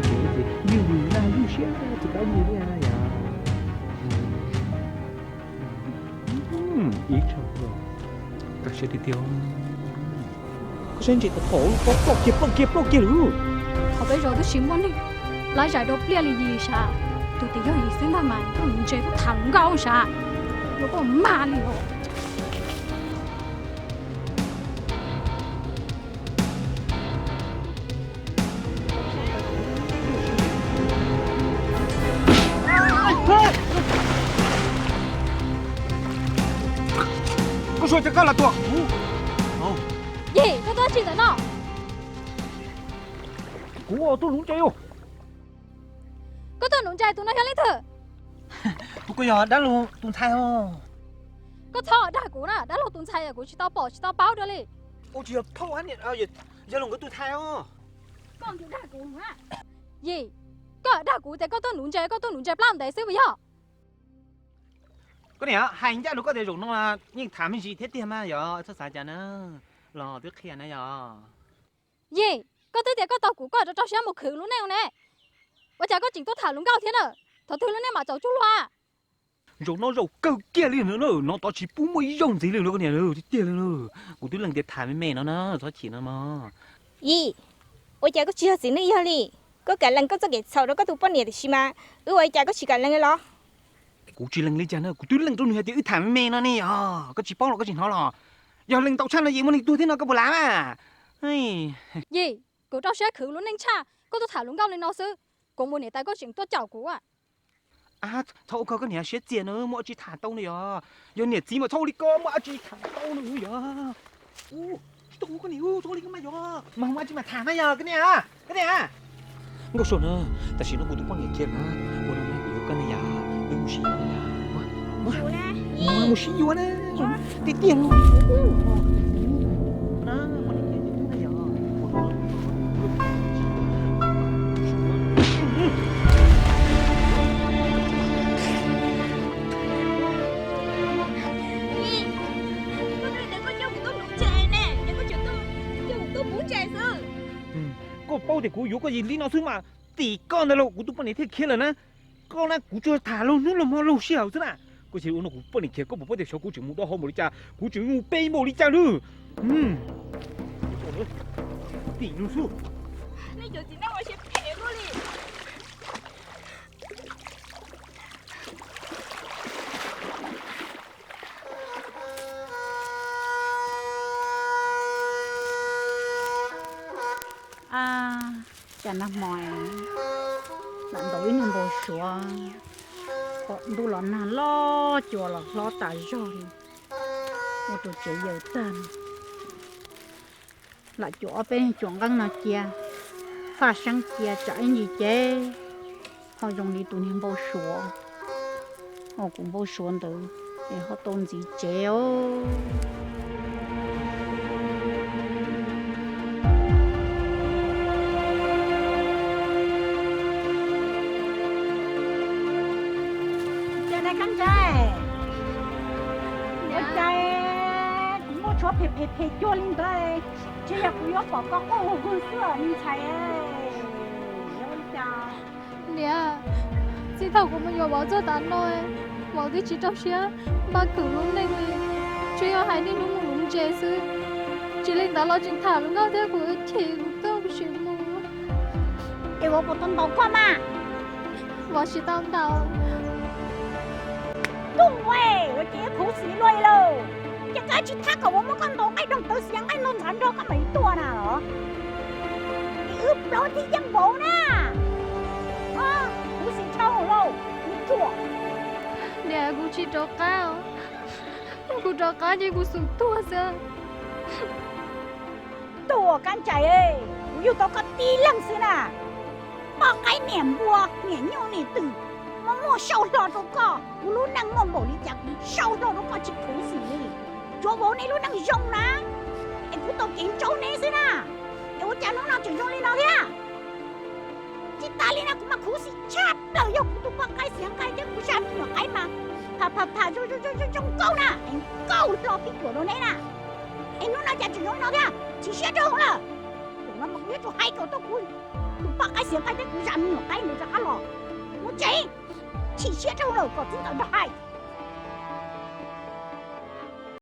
ces yeej vwm nag lub siab tsis paub nyiaj liaj na yom. Ib tsam, kaj siab tiag tiag. Koj saib ntses tau pom lub pob plaub kiag plaub kiag plaub kiag lawm. Qhov peb zos twb tsis muaj neeg laib zais rau pliaj li Yis sav. Tus tias yog Yis xwb ntag mas koj nuv ntses koj tham hluas nkauj sav, yuav koj mag li os. Koj suav cas koj los tuaj kuv? Yis, koj tuaj tsi ntawm no? Kuv tuaj nuv ntses. Koj tuaj nuv ntses, tus no yog leej twg? Tus ko yog dab laug tus ntxhais os. Koj txhob dag kuv na, dab laug tus ntxhais kuv tsis tau pom tsis tau paub dua li. Ua tsis yog phauj, yog nkawd tus ntxhais os. Koj tus dag kuv na. Yis, koj dag kuv tias koj tuaj nuv ntses, koj tuaj nuv ntses plab ntev xwb puas yog? Koj niam, hais ncaj rau koj tias zaum no yeej tham me ntsis thiab tiag mas yog txhob xav cas na, los twb qhia na yog. Yis, koj twb tias koj tau kuv koj rau rau siab mus khwv lub neej ne, ua cas koj tseem tuaj tham hluas nkauj thiab na? Thaum twg lub neej mam txaus cuag luag? Zaum no zaum kawg kiag li no, no tod tsis pub muaj ib zaug ntxiv li no koj niam, tiag tiag li. Kuv twb lees tias tham me me no na, txhob chim no mog. Yis, ua cas koj tsis yog txiv neej yog li? Koj kam lees koj txoj kev txhaum rau koj tus poj niam tiam sis mas wb ua li cas koj tsis kam lees li los? Kuv tsis lees li cas na, kuv twb lees rau nws hais tias wb tham me me no ne yog, koj tsis paub los koj tsis hnov los? Yog lees ntau tshaj no ces muaj neeg tuag thiab no koj puas lav mas? Yis, kuv rau siab khwv lub neej tshaj koj tuaj tham hluas nkauj li no xwb, kuv mus niam tais koj tseem tuaj caum kuv. Txhob ua koj niam siab txias na, muaj dab tsi tham tau no yog. Yog niam txiv mas txhob ua li koj, muaj dab tsi tham tau no yog. Tsis tau ua koj niam, txhob ua li koj mas yog, mas muaj dab tsi mas tham mas yog koj niam, koj niam. Nkauj Suav na, tam sim no kuv tus poj niam khiav na, ua no kuv yuav koj na yom, wb mus sib yuav na yom. Mus sib yuav na, tiag tiag no. Koj paub tias kuv yuav koj li no xwb mas, tim koj ntawd los kuv tus poj niam thiaj khiav lawm na. Koj na kuv tsuas tham laug hnub laug hmo laug sij hawm xwb na. Koj cia li ua no kuv poj niam khiav, koj puas paub tias xyov kuv tseem mus dab hau npaum li cas, kuv tseem mus peb npaum li cas lawm. Tim no xwb. Cas nag hmo lam ntaus ib niag npau suav, pom ntuj los nag loj cua los hlob tas zog li, ua rau tsev yaws tag. Lam cuam ob peb cuam nqeeb no cia, faj seeb cia tsam ib ntsis ces ho zoo li tus niag npau suav, ho kuv npau suav ntawd es ho tau ntxiv tsev os. Cas na Kab Ntsais, ua cas kuv muaj tshuav phem phem phem cuag li ntawd, tsis yog kuv yuav pom koj quaj vwg vwg xwb os me ntxhais. Niam, txij thaum kuv mus yuav vauv txog tav no, vauv twb tsis rau siab npaj khwv lub neej li, tsuas yog hais niaj hnub mus nuv ntses xwb. Tsis li ntawd los tseem tham hluas nkauj thiab kuv chim kuv tuaj kuv tsis mus. Es vauv puas tau ntaus koj mas? Vauv tsis tau ntaus. Tuj, ua ces khuv xim luaj li lawm. Ces koj tsis thab kom vauv muab koj ntaus nqaij doog tawv xiav nqaij ntaug ntxhov nrog koj mam li tuaj na los? Es wb plaub thiaj yeej vauv na. Khuv xim dhau lauj, kuv tsuam. Niam, kuv tsis rov qab. Kuv rov qab ces kuv xum tuag xwb. Tuaj Kab Ntsais, kuv yug tau koj tib leeg xwb na. Poj qaib niam npua, niam nyuj niam twm, muaj muaj sau hlo rau koj. Kuv lub neej muaj npaum li cas kuv sau hlo rau koj tsis khuv xim li. Tsuav vauv nej lub neej zoo na, es kuv tau kev ntsaub neb xwb na. Es ua cas hnub no tseem zoo li no thiab? Tsis tas li no kuv mas khuv xim tshaj plaws, yog kuv tus poj qaib xiav nqaij thiab kuv zaj me nyuam qaib mas pham pham pham zoo zoo zoo nkauj na, es nkauj hlo tib cuam rau neb na. Es hnub no cas tseem zoo li no thiab, chim siab rau hauv lawm. Thaum no mas kuv yuav tsum hais kom tau kuv Tus poj qaib xiav qaib teb kuv zam me nyuam qaib nws rov qab los. Mus tsev. Chim siab rau lawm kom txiv ntxawm nrog hais.